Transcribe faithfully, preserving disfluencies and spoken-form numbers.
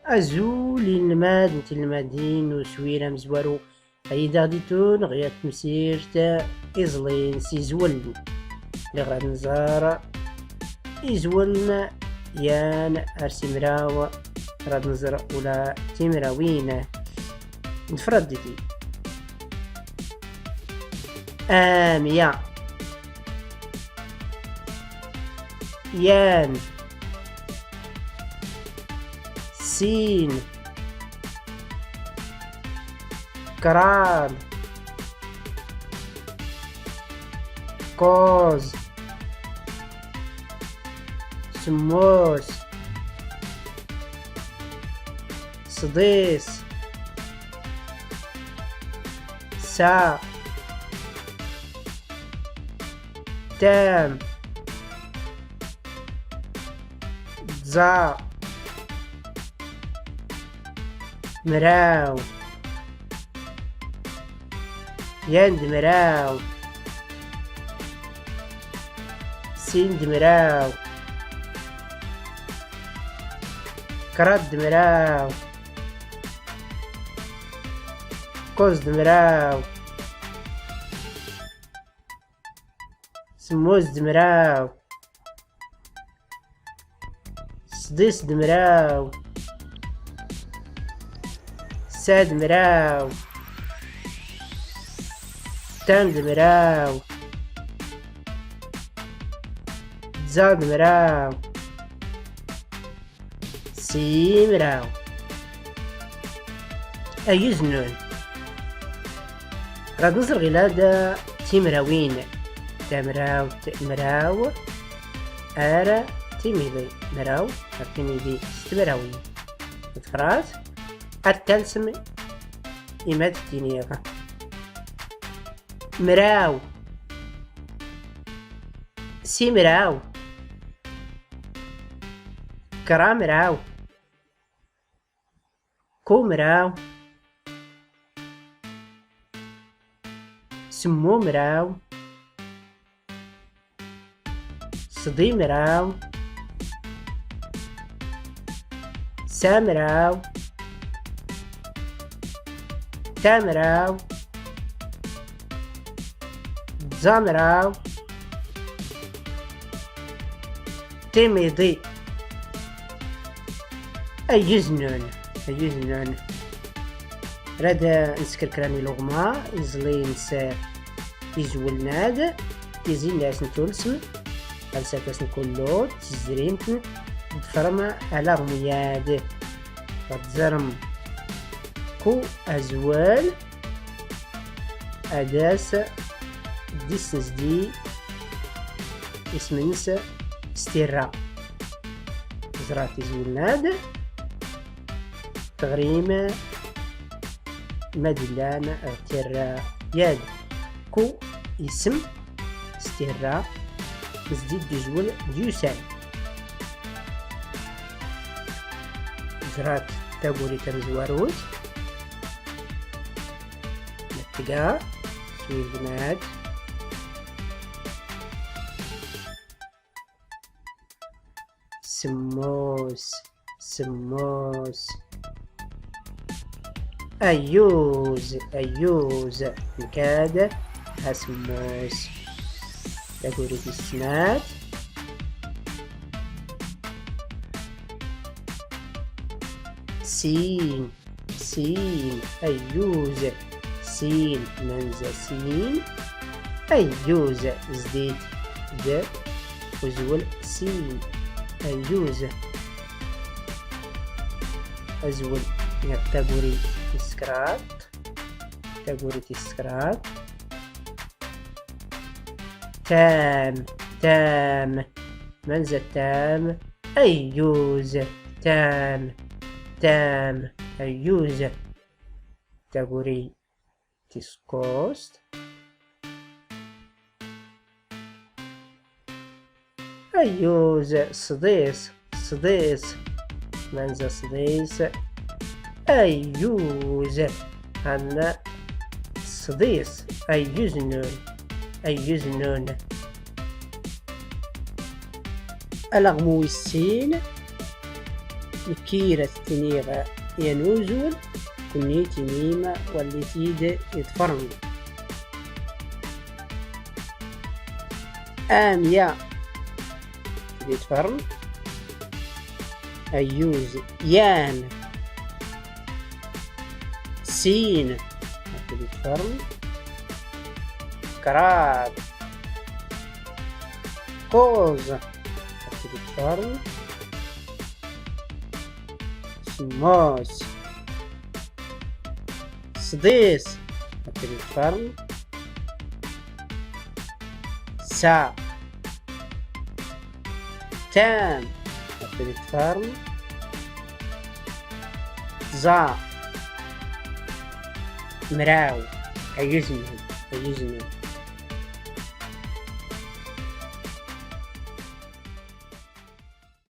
Azul inelmaden d tinelmadin n uswir amezwaru, ay d aɣ-d-itun ɣer temsirt iẓlin s izwlen. Lliɣ rad nẓer izwlen yan ar simraw, rad nẓer ula timrawin. Nḍfer-d didi. Amya. Yan. Sin. Kraḍ. Kuẓ. Semmus. Sḍis. Sa. Tam. Tẓa. Mraw. Yan d mraw. Sin d mraw. Kraḍ d mraw. Kuẓ d mraw. Semmus d mraw. Sḍis d mraw. Sa d mraw. Tam d mraw. Tẓa d mraw. Simraw. Ayyuz nnun. Rad nẓer ɣilad timrawin. Tamrawt mraw ar timiḍi. Mraw ar timiḍi s tmrawin. Ḍfrat ar talsem i ma d-ttiniɣ. Mraw. Simraw. Kramraw. Kumraw. Semmumraw. Sḍimraw. Samraw. Tamraw. Tẓamraw. Timiḍi. Ayyuz nnun. Ayyuz nnun. Rad nsker kra n iluɣma iẓlin s izwlen-ad, tizi-nni asn tulsm, alsat asn kullu, tizrimt, ḍfrm alaɣmu-yad. Rad tẓrm ku azwel, ad as ddis-nsdi ism-ns s tirra. Ẓrat izwlen-ad, teɣrim ma d-illan ɣ tirra-yad. Ku ism s tirra, nsdi-d izwel d-yusan. Ẓrat taguri tamezwarut. Nettga s wigmat. Semmus, semmus. Ayyuz, ayyuz. Nkad asemmus. Taguri tis snat. Sin. Sin, ayyuz. Sin, manza sin. Ayyuz, zdit d uzwel sin. Ayyuz. Azwel, neɣ taguri tis kraḍt. Taguri tis kraḍt. Tam, tam. Manza tam. Ayyuz. Tam. Tam. Ayyuz. Taguri tis kkuẓt. Ayyuz. Sḍis. Sḍis. Manza sḍis. Ayyuz. Hanna sḍis. Ayyuz nnun. Ayyuz nnun. Alaɣmu wis sin. Nekkira ttiniɣ yan uzul, kunni tinim walli tid iḍfrn. Amya, tid iḍfrn. Ayyuz, yan. Sin, tid iḍfrn. Kraḍ. Kuẓ, tid iḍfrn. Smmus. Sḍis, tid iḍfrn. Sa. Ttam, tid iḍfrn. Tẓa. Mraw. Ayyuz nnun, ayyuz nnun.